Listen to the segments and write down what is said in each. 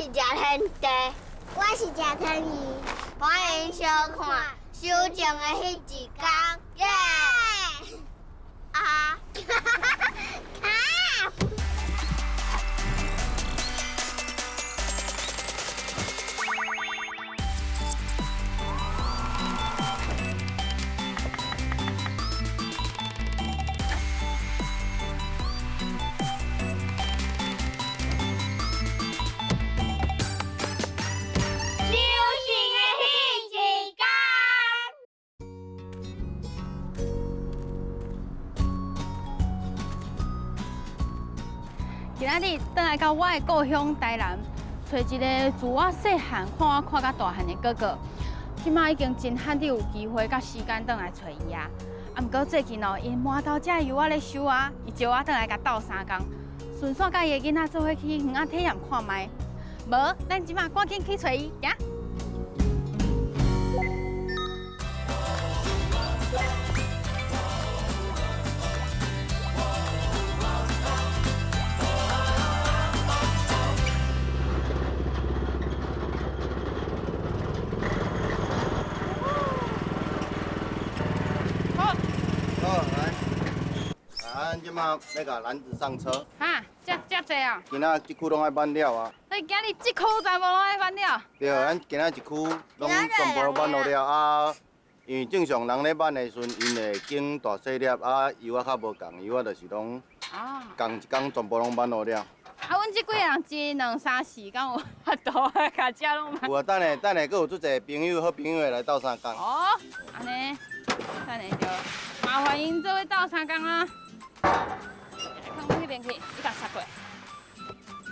是食天地，我是食天鱼。欢迎收看《修情的彼一天》，耶！啊！啊！修行的彼一天。今仔日转来到我的故乡台南，揣一个自我细汉看我看甲大汉的哥哥，这马已经真罕得有机会佮时间转来揣伊啊。啊，毋过最近哦，𪜶满头遮油仔咧收啊，伊招我转来共斗相共，顺紲佮伊的囡仔做伙去园仔体验看觅。无，咱这马赶紧去揣伊，行。好，好，来，咱这马欲共篮子上车。哈，遮遮济啊！今仔这区拢爱挽了啊。你今日这区全部拢爱挽了？对，咱今仔一区拢全部挽落了啊。因为正常人咧挽的时阵，𪜶会拣大细粒啊，油仔较无仝，油仔就是拢仝一工全部拢挽落了。啊，阮这几个人一、两、三、四，敢有法度啊？共遮拢挽。有啊，等下等下，阁有足济朋友好朋友会来斗相共。哦，按呢，等下就麻烦𪜶做伙斗相共啊。来，放阮彼边去，你共塞过。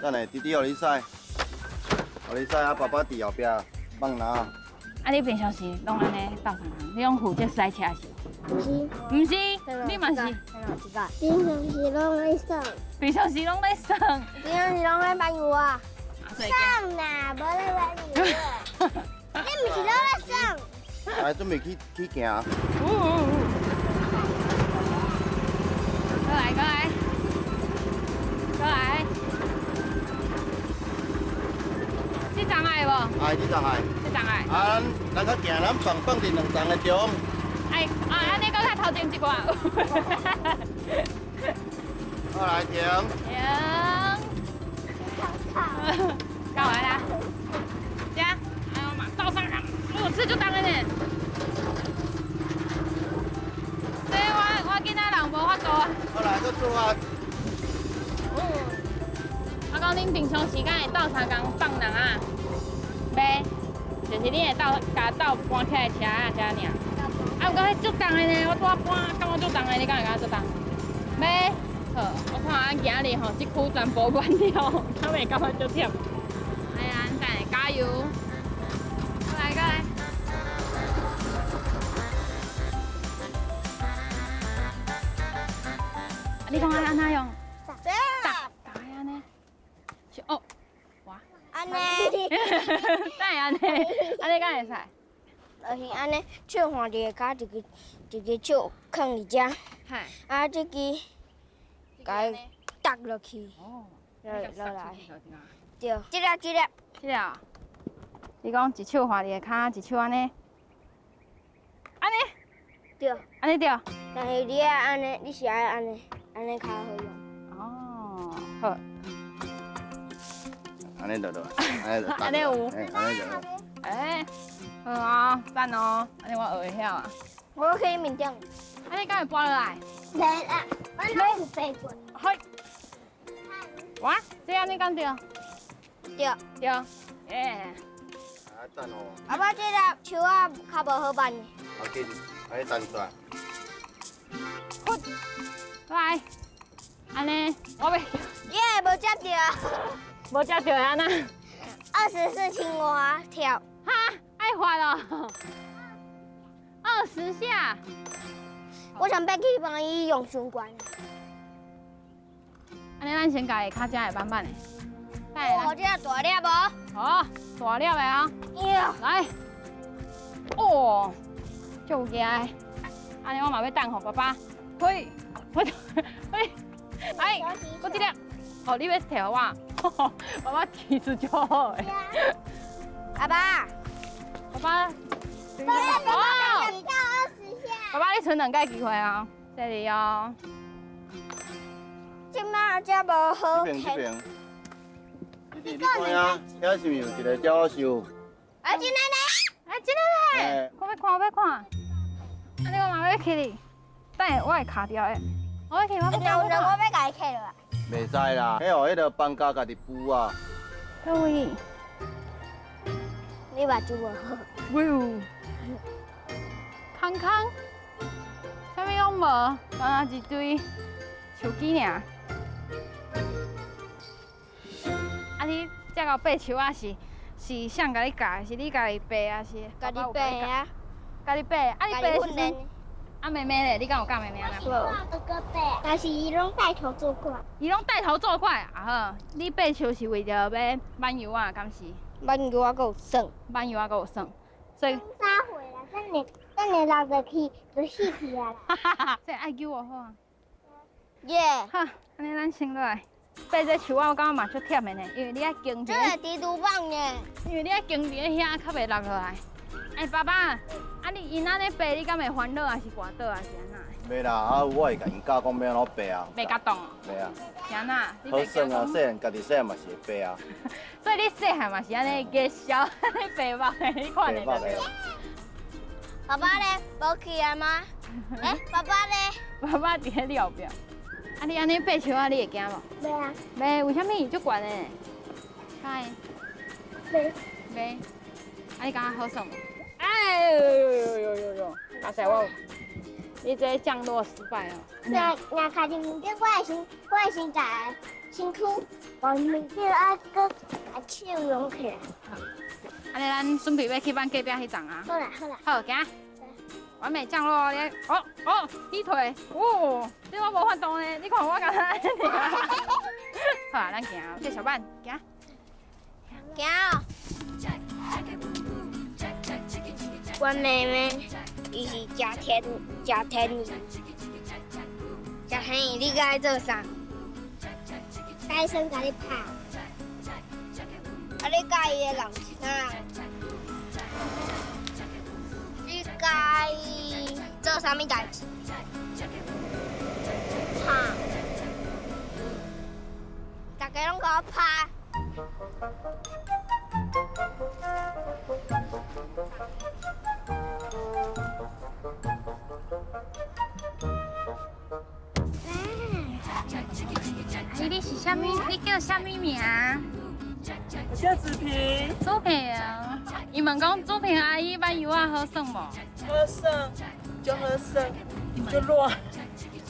等下弟弟予你驶，予你驶啊！爸爸伫后壁放篮。啊，你平常时拢按呢斗相共，你拢负责驶车是？毋是。毋是，你嘛是。平常时拢咧耍。平常时拢咧耍。平常时拢咧挽油仔。耍啦，无咧挽油仔。你毋是拢咧耍？来，准备去去行。过来，过来，过来。这丛爱无？爱，这丛爱。这丛爱。啊，咱咱较行，咱放放伫两丛的中。哎，啊，按呢阁较头前一寡。好，来停。停。到完啦。遮，哎呦妈，斗相共，哦，这足重的呢。这我囡仔人无法度啊。好来，阁出发。我讲恁平常时间会斗相共放人啊？袂，就是你会斗共斗搬起来车仔遮尔。啊，毋过彼足重的呢，我拄仔搬，感觉足重的，你敢会感觉足重？袂，好，我看咱今日吼，这区全部挽了，敢会感觉足忝？哎呀，咱等下加油！过来，过来。你讲按怎用？打打按呢？是哦，哇！按呢？等下按呢？按呢敢会使？就是按呢，手换一个跤，一个一个手囥伫遮，啊，这支共伊搭落去，落落来，对，这粒这粒，这粒。你讲一手换一个跤，一手按呢？按呢？对。按呢对。但是你爱按呢，你是爱按呢，按呢较好用。哦，好。按呢就对，按呢就。按呢有。按呢就。哎，好啊，赞哦，按呢我学会晓啊。我去面顶。按呢敢会跋落来？袂啦，我拢有爬过。嘿。哇，这按呢敢对？对。对。耶。啊，赞哦。阿爸，这粒树仔较无好挽。好，紧，按呢弹出来。来，按呢，我袂。你会无接著？无接著按怎？ 24青蛙跳。哈，爱发哦。20下。我想欲去帮伊用伤悬。按呢，咱先共下跤遮会挽挽的。哦，这个大粒无？好，大粒的啊。来。哦，足有力的。按呢，我嘛欲等予爸爸。嘿，我，嘿，哎，阁这粒。哦，你欲提予我？爸爸技术就好诶。阿爸，爸爸，哦，到20下。爸爸，你剩2届机会哦，这里哦。这马才无好。这边这边。你看啊，遐是毋是有一个鸟仔兽？啊，真的呢？哎，真的呢？我欲看，我欲看。啊，你我嘛欲去哩。等下我会卡掉的。我欲去，我欲看。我欲共伊揢落来。袂使啦，彼哦，彼个放假家己孵啊。佗位？你目睭无好。我有。空空，啥物拢无，干焦一堆树枝尔。啊，你这个爬树仔是谁共你教？是你家己爬，还是？家己爬啊。家己爬，啊你爬的时阵，啊妹妹咧，你敢有教妹妹啊？无。哥哥爬，但是伊拢带头作怪。伊拢带头作怪啊好，你爬树是为著欲挽油仔，敢是？挽油仔阁有耍。挽油仔阁有耍，所以。啥货啦？等下等下落落去就死去啊！哈哈哈！这爱救我好啊。耶！好，按呢咱先落来。爬这树仔，我感觉嘛足忝的呢，因为你爱经这个蜘蛛网呢。因为你爱经伫咧遐，较袂落落来。哎，爸爸，啊你𪜶按呢爬，你敢会烦恼，还是跋倒，还是按怎？袂啦，啊我会共𪜶教讲欲按怎爬啊。袂共动。袂啊。是按怎？好耍啊，细汉家己细汉嘛是会爬啊。所以你细汉嘛是按呢加痟，按呢爬目的，你看的对。爸爸咧，无去啊吗？哎，爸爸咧？爸爸伫咧你后壁。啊，你按呢爬树仔，你会惊无？袂啊。袂，为啥物？足悬的。敢会？袂。袂。啊，你感觉好耍无？哎呦呦呦呦呦！阿仔，我，你这降落失败哦。若卡伫面顶，我会先共身躯往面顶啊，阁共手拢起来。按呢，咱准备欲去挽隔壁彼丛啊。好啦好啦。好，行。完美降落，你哦哦，劈腿，哦，这我无法度呢，你看我敢若。好啊，咱行，这小板行。行。阮妹妹伊是食天食天鱼，食天鱼你该做啥？该先共你拍。啊，你佮意的人是啥？你佮意做啥物代志？拍。大家拢共我拍。阿姨，你是啥物？你叫啥物名？我叫子平。子平，伊问讲子平阿姨挽油仔好耍无？好耍，足好耍，足热，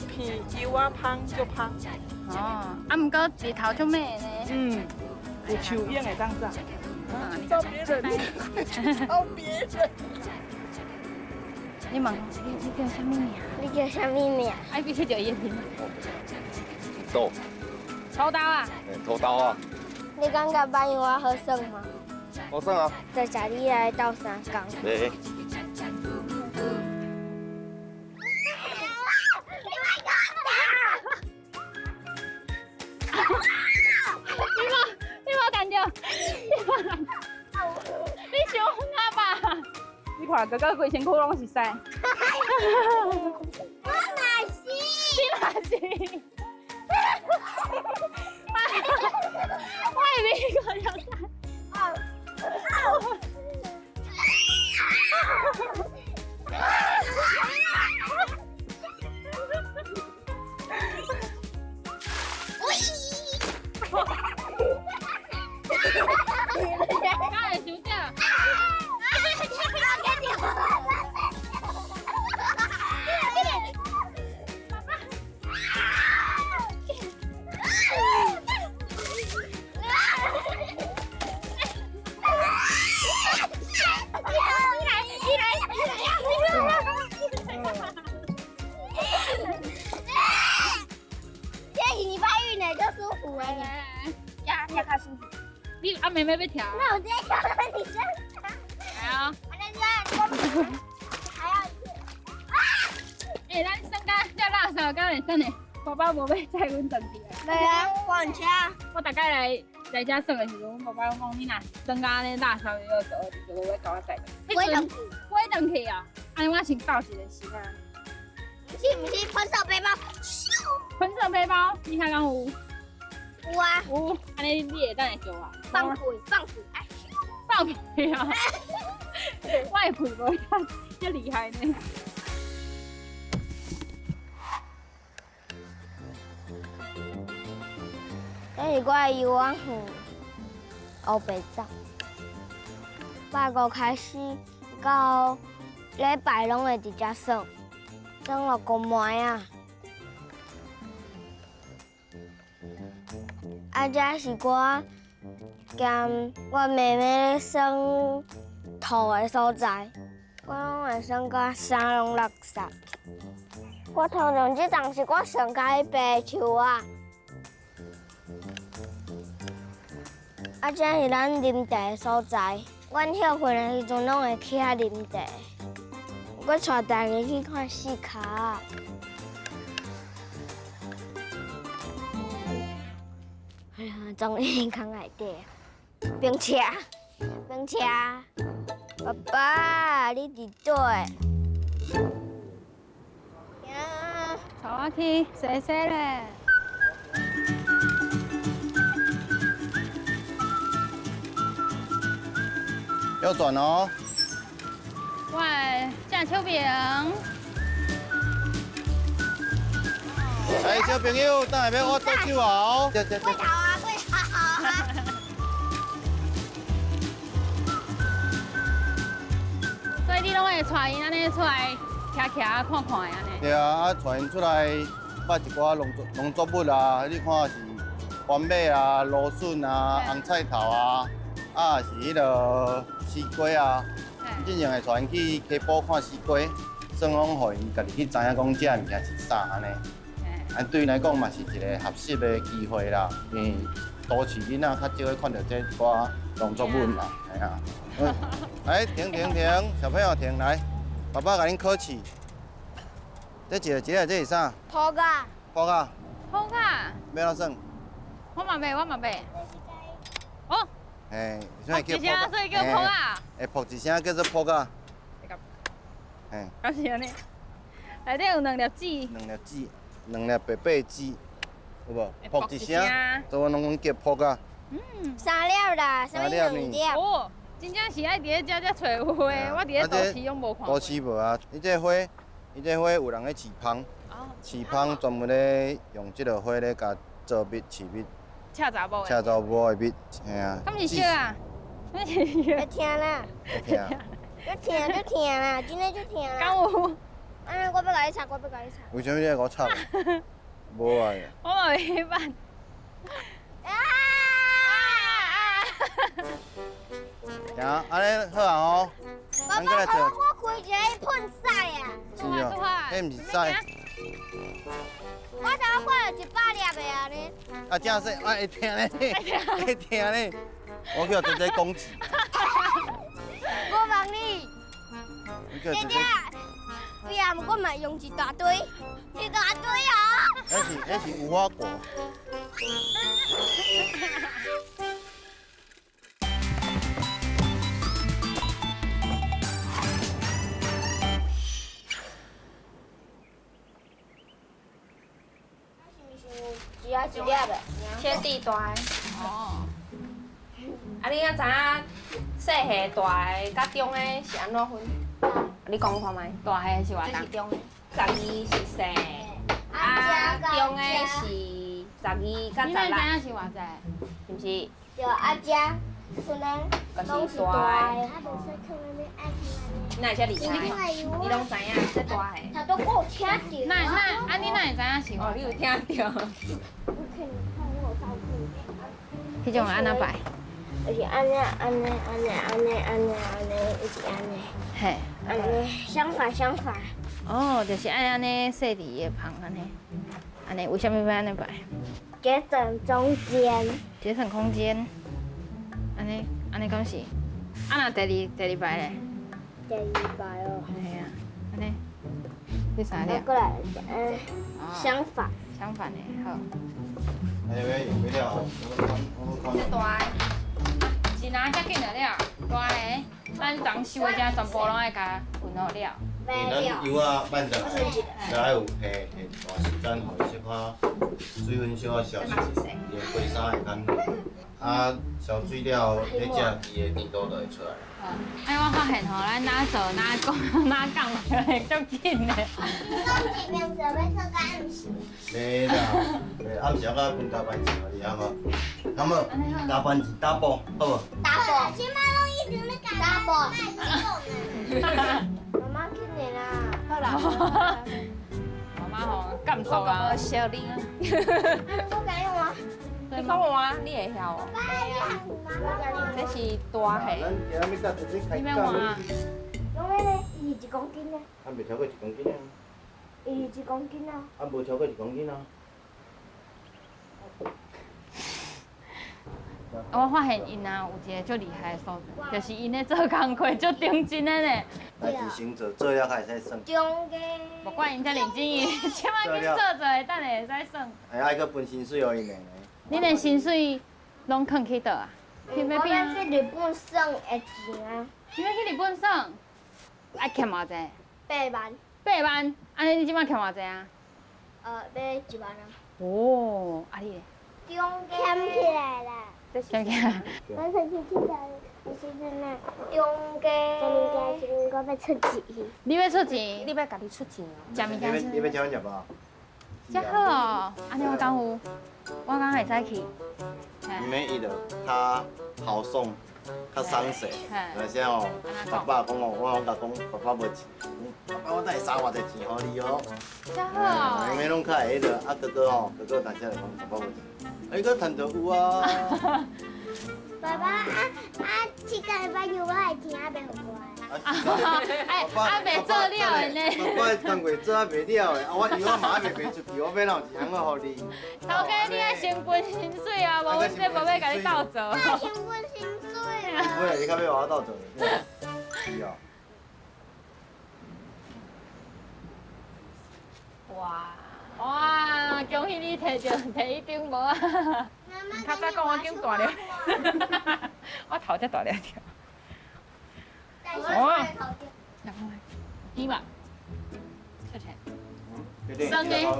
片油仔芳足芳。哦，啊，毋过日头足猛的呢。嗯，有树影会当走。照别人，照别人。你问，你叫啥物名？你叫啥物名？哎，必须就伊的名。刀。抽刀啊！抽刀啊！你感觉挽油仔好耍吗？好耍啊！多谢你来斗相共。袂。你无干著，你无干，你伤远吧？你看哥哥规身躯拢是屎。我嘛是。你嘛是。我会比你更了解。敢会伤这？你阿妹妹欲跳，那我直接跳到你身上。来啊！还要一次。哎，咱算甲这垃圾，敢会算呢？爸爸无欲载阮转去啊。对啊，我车。我大概来来遮耍的时阵，阮爸爸拢讲，你若耍甲按呢垃圾就倒，就无欲共我载。飞转去，飞转去啊！按呢我先斗一个时间。是毋是喷射背包？喷射背包，你遐敢有？有啊。有，按呢你会当会叫我？放屁，放屁，哎！放屁啊！我的屁无遐遐厉害呢。这是我的幼儿园，乌白走。拜五开始到礼拜拢会伫遮耍，耍六个暝啊。啊，这是我兼我妹妹咧耍土的所在，我拢会耍甲衫拢落湿。我通常这丛是我上喜欢爬的树啊。啊，这是咱啉茶的所在。阮歇睏的时阵，拢会去遐啉茶。我带大家去看四跤。哎呀，终于空内底，冰车，冰车，爸爸，你伫佗？带我去洗洗咧。要转哦。喂，郑秋平。哎，小朋友，等下要我倒手啊！过头啊，过头啊！所以你拢会带𪜶按呢出来徛徛看看的按呢？对啊，啊，带𪜶出来捌一寡农作物啊，你看是番麦啊、芦笋啊、红菜头啊，啊是彼个西瓜啊。进前会带𪜶去溪埔看西瓜，算讲予𪜶家己去知影讲这物件是啥按呢。啊，对𪜶来讲嘛是一个学习的机会啦，因为都市囡仔较少会看到这寡农作物啦，系啊。哎，停停停，小朋友停来，爸爸共恁考试。这一个，这个，这是啥？铺甲。铺甲。铺甲。欲按怎耍？我嘛袂，我嘛袂。哦。嘿，所以叫扑甲，所以叫扑甲。会扑一声叫做扑甲。嘿。敢是按呢？内底有两粒子。两粒子，两粒白白子，有无？扑一声，所以我拢讲叫扑甲。嗯。三粒啦，三粒两粒。哦，真正是爱伫咧遮才揣有花，我伫咧都市拢无看过。都市无啊，伊这花，伊这花有人咧饲芳，饲芳专门咧用这个花咧共做蜜饲蜜。赤查某的。赤查某的蜜，嘿啊。敢是烧啊？敢是烧？会疼啦。会疼。就疼就疼啦，真的就疼啦。敢有？按呢，我欲共你插，我欲共你插。为啥物你爱共我插？无爱。我嘛袂捌。啊！行，按呢好啊吼。爸爸，我开一个喷屎啊！是哦，彼毋是屎。我头看到100粒的啊呢。啊，正说，啊会疼咧，会疼咧，我叫姐姐攻击。我帮你。姐姐，边我嘛用一大堆，一大堆啊！彼是无花果。一粒的，天地大的。哦。啊，你敢知影细下大的佮中的是按怎分？你讲看觅。大的是偌大？这是中的，12是细，啊，中的是12佮16。你哪知影是偌济？是毋是？对，啊，这可能拢是大的。你哪会遮厉害？你拢知影这大的。他都我听到。那啊，你哪会知影是？哦，你有听到。彼种按怎摆？就是按呢按呢按呢按呢按呢按呢，一直按呢。嘿。按呢，相反相反。哦，就是爱按呢细腻的芳按呢，按呢为啥物欲按呢摆？节省中间。节省空间。按呢按呢敢是？啊若第二摆咧？第二摆哦。嘿啊，按呢。第三粒。过来，嗯，相反。相反的，好。哎，要用了，这大个，一拿遮紧就了，大个，咱昨收的遮全部拢爱共运好了。咱油仔挽转来，就爱有下下一段时间，予伊小可水分小可消失，伊的皮衫会较软。啊，烧水了后，彼只鱼的甜度就会出来。哎，我发现吼，咱哪做哪讲哪讲会足紧的。你讲一边做欲做到暗时。袂啦，袂暗时我分加班钱予你，好无？好无？加班钱打补，好无？打补。这马拢一直咧打补。妈妈去年啦。好啦。妈妈吼感动啊。小你。我敢用啊。你讲换，你会晓哦？这是大虾。你欲换？讲咩咧？伊是1公斤啊。啊，袂超过1公斤啊。伊是1公斤啊。啊，无超过1公斤啊。我发现𪜶啊有一个足厉害的所在，就是𪜶咧做工课足认真的呢。代志先做，做了才会使算。中间。无管𪜶遮认真，伊这摆紧做做，等下会使算。哎，爱阁分薪水予𪜶呢。恁的薪水拢囥去佗啊？我欲去日本耍的钱啊！你欲去日本耍？爱欠偌济？8万。8万，按呢你这摆欠偌济啊？欲1万啊。哦，啊你咧？中间。欠起来啦。欠起来。我出去佚佗的时阵啊，中间。我欲出钱。你欲出钱？你欲家己出钱哦？食物件。你欲请阮食无？遮好哦，按呢我敢有，我敢会使去。因为伊就较豪爽，较爽势。而且哦，爸爸讲哦，我拢共讲，爸爸无钱，爸爸我带3万块钱予你哦。遮好哦。妹妹拢较会彼落，啊哥哥吼，哥哥当时就讲爸爸无钱，啊你阁趁著有啊。爸爸啊啊，这个礼拜有我的钱还袂予我。哎，还袂做了的呢。爸爸工课做还袂了的，啊我油仔嘛还袂卖出去，我欲哪有一项阁予你？头家，你爱先分薪水啊，无阮这无欲共你斗做。我先分薪水啊。不会，你较欲予我斗做。是哦。哇哇，恭喜你摕著摕一顶帽啊！较早讲我颈大了，我头才大了条。哦，甜吧，出钱。酸的。你看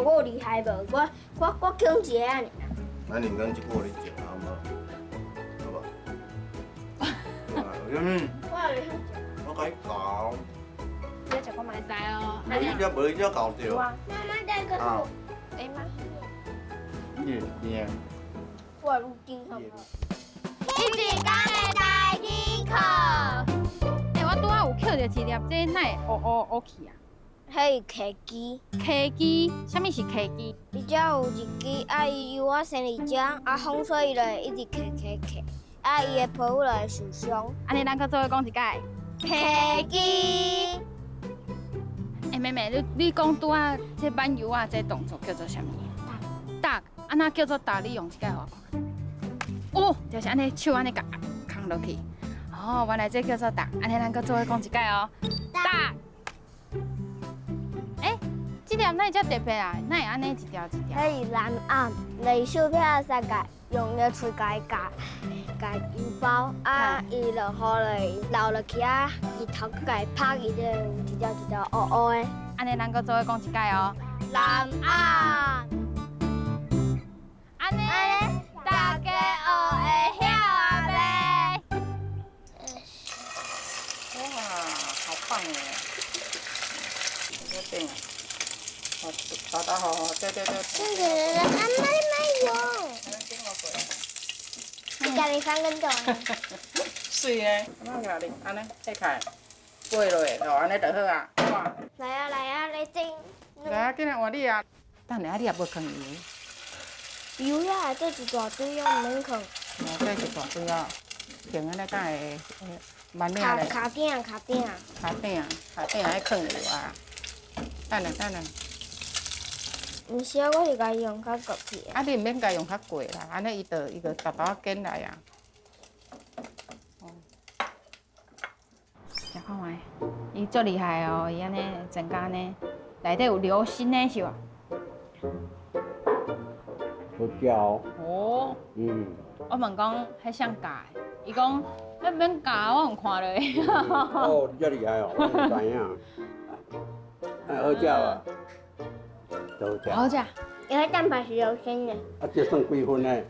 我有厉害无？我捡一个尔。咱连讲这久你食好无？好无？嗯。我也袂晓食。我共你教。你食看觅。会使哦。无你这无你这教著。妈妈这个是。哎妈。你甜。我有甜好无？一工的台语课。欸，我拄仔有捡著一粒，这哪会乌乌乌去啊？彼是溪鸡。溪鸡？啥物是溪鸡？伊遮有一支，啊，伊油仔生伫遮，啊，风吹伊就会一直磕磕磕，啊，伊的皮肤就会受伤。按呢，咱阁做伙讲一摆。溪鸡。欸，妹妹，你讲拄仔这挽油仔这动作叫做啥物？打。按怎叫做打？你用一摆予我看。哦，就是按呢手按呢共囥落去。哦，原来这叫做打。按呢，咱阁做伙讲一摆哦。打。欸，这粒哪会遮特别啊？哪会按呢一条一条？彼是蓝暗，就是小片使共用个喙共伊咬，咬油包，啊，伊落雨就流落去啊，日头阁共伊拍，伊就有一条一条乌乌的。按呢，咱阁做伙讲一摆哦。蓝暗。按呢，大家学会晓啊未？哇，好棒哦！这顶啊，打打好好，对对对。这个阿妈你莫用。你家己翻跟斗。水呢？阿妈共你，按呢，切开，飞落来，哦，按呢就好啊。来啊来啊，来蒸。来啊，紧来换你啊。等下你也无囥油。油遐内底一大堆啊，毋免囥。哦，这一大堆啊，囥按呢敢会慢点咧。跤顶，跤顶。跤顶，跤顶爱囥油啊。等下等下。毋是啊，我是共伊用较过去。啊，你毋免共用较过啦，按呢伊就伊就沓沓仔紧来啊。食看觅，伊足厉害哦，伊按呢增加呢，内底有流心的是无？好食哦。哦。嗯。我问讲，彼谁教的？伊讲，彼免教，我有看落。哦，你遮厉害哦，我毋知影。好食无？好食。好食。因为蛋白是优先的。啊，这算几分呢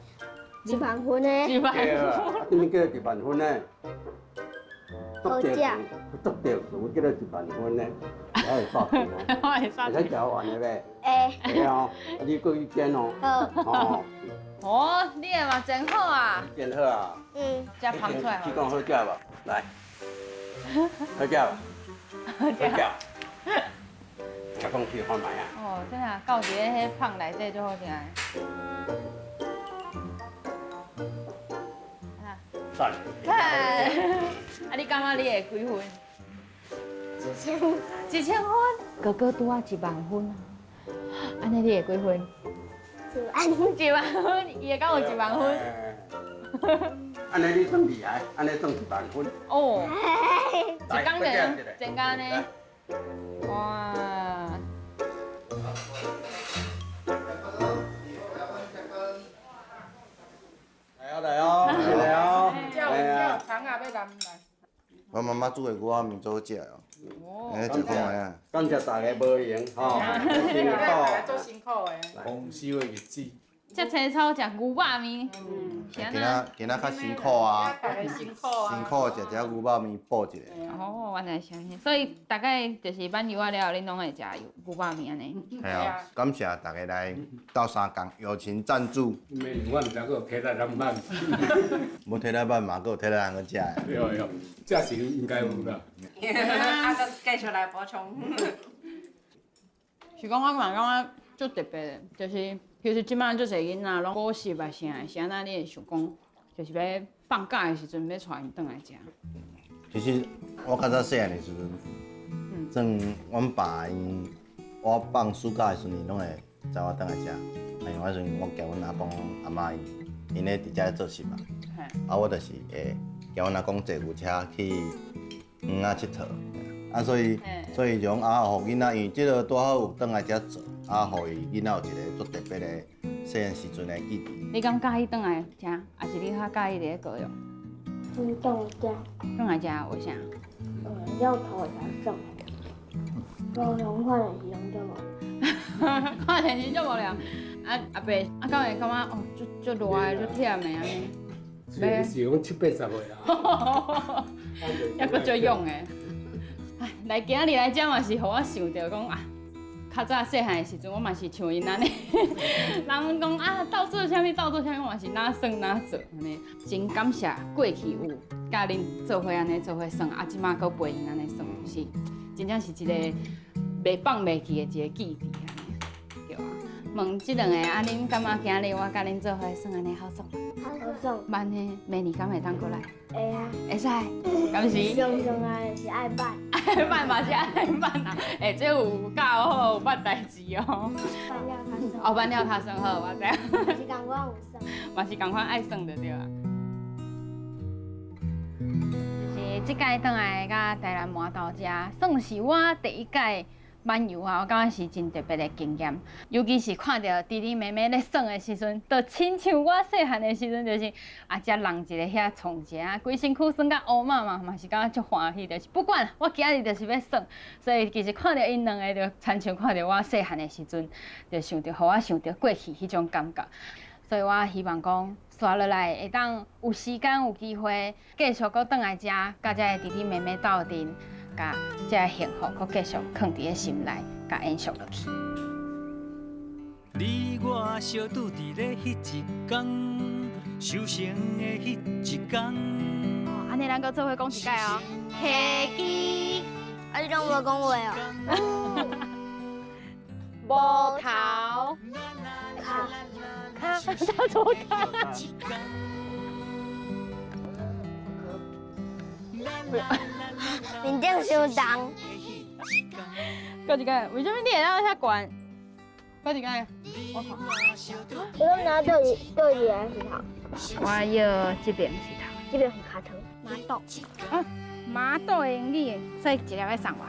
？1万分呢。1万分。啊，啥物叫1万分呢？好食。足对，我叫做1万分呢。我会煞去哦。我会煞。会使食完的袂？会。会哦，啊，你阁去煎哦。好。哦。哦，你的嘛真好啊。真好啊。嗯。这捧出来。这讲好食无？来。好食无？好食。食讲去看觅啊。哦，这下到伫咧彼捧内底就好食。赞。啊，你感觉你会几分？1000分。1000分。哥哥拄仔1万分啊。按呢你会几分？1万。1万分，伊会敢有1万分？按呢你算厉害，按呢算1万分。哦。一工就增加呢。哇。来哦来哦来哦！来啊！肠仔欲来来。我妈妈煮的牛仔面最好食哦。哦。食看觅啊。感谢大家无闲吼，辛苦。做辛苦的。丰收的日子。食青草，食牛肉面。今仔今仔较辛苦啊。辛苦啊。辛苦食食牛肉面补一下。哦，原来是按呢，所以大概就是挽油仔了后，恁拢会食牛肉面按呢。系啊，感谢大家来斗相共，友情赞助。我毋知阁有体力人挽。无体力挽嘛，阁有体力人去食。对对，这是应该有啦。啊，阁继续来补充。是讲我嘛感觉足特别的，就是其实这摆足济囡仔拢补习啊啥的，是按怎你会想讲，就是欲放假的时阵欲带𪜶转来遮？其实我较早细汉的时阵，算阮爸𪜶，我放暑假的时阵，拢会载我转来遮。啊，因为彼时阵我交阮阿公阿嬷𪜶，𪜶咧伫遮做事嘛。啊，我就是会交阮阿公坐牛车去园仔𨑨迌。啊，所以所以就讲啊，予囡仔，因为这个拄好有转来遮做，啊，予伊囡仔有一个足特别的细汉时阵的记忆。你敢佮意转来遮，还是你较佮意伫咧高雄？转来遮。转来遮为啥？要头才爽。高雄看电视拢足无聊。看电视足无聊。啊阿伯，啊敢会感觉哦，足足热的，足忝的按呢？是是讲七八十岁啦。犹阁足勇的。哎，来今日来遮嘛是予我想著讲啊，较早细汉的时阵，我嘛是像𪜶按呢，人讲啊，斗做啥物，斗做啥物，我嘛是哪耍哪做按呢。真感谢过去有佮恁做伙按呢做伙耍，啊，这摆阁陪𪜶按呢耍，是真正是一个袂放袂记的一个记忆按呢。对啊，问这两个啊，恁感觉今日我佮恁做伙耍按呢好耍？好耍。万呢，明年敢会当阁来？会啊。会使，敢是？上重要的是爱捌。爱捌嘛是爱捌啊，欸，这有教好，有捌代志哦。挽了较爽。哦，挽了较爽好，我知。嘛是仝款有耍。嘛是仝款爱耍就对啊。就是这届转来佮台南馒头遮，算是我第一届挽油啊，我感觉是真特别的经验。尤其是看著弟弟妹妹咧耍的时阵，就亲像我细汉的时阵，就是啊，遮人一个遐创一下，规身躯耍甲乌麻麻，嘛是感觉足欢喜。就是不管我今日就是欲耍，所以其实看著𪜶两个，就亲像看著我细汉的时阵，就想著，予我想著过去彼种感觉。所以我希望讲，紲落来会当有时间有机会，继续阁转来遮，佮遮个弟弟妹妹斗阵。共这个幸福，阁继续囥伫咧心内，共延续落去。你我相拄伫咧彼一天，收成的彼一天。哦，按呢咱阁做伙讲一摆哦。客机，啊，你拢无讲话哦。无头，卡卡，他怎么卡？面顶伤重。阁一个，为啥物你会当遐悬？阁一个，我看。我拢拿对对个石头。我要这边石头，这边是跤糖。麻豆。啊，麻豆的英语，所以一粒欲送我。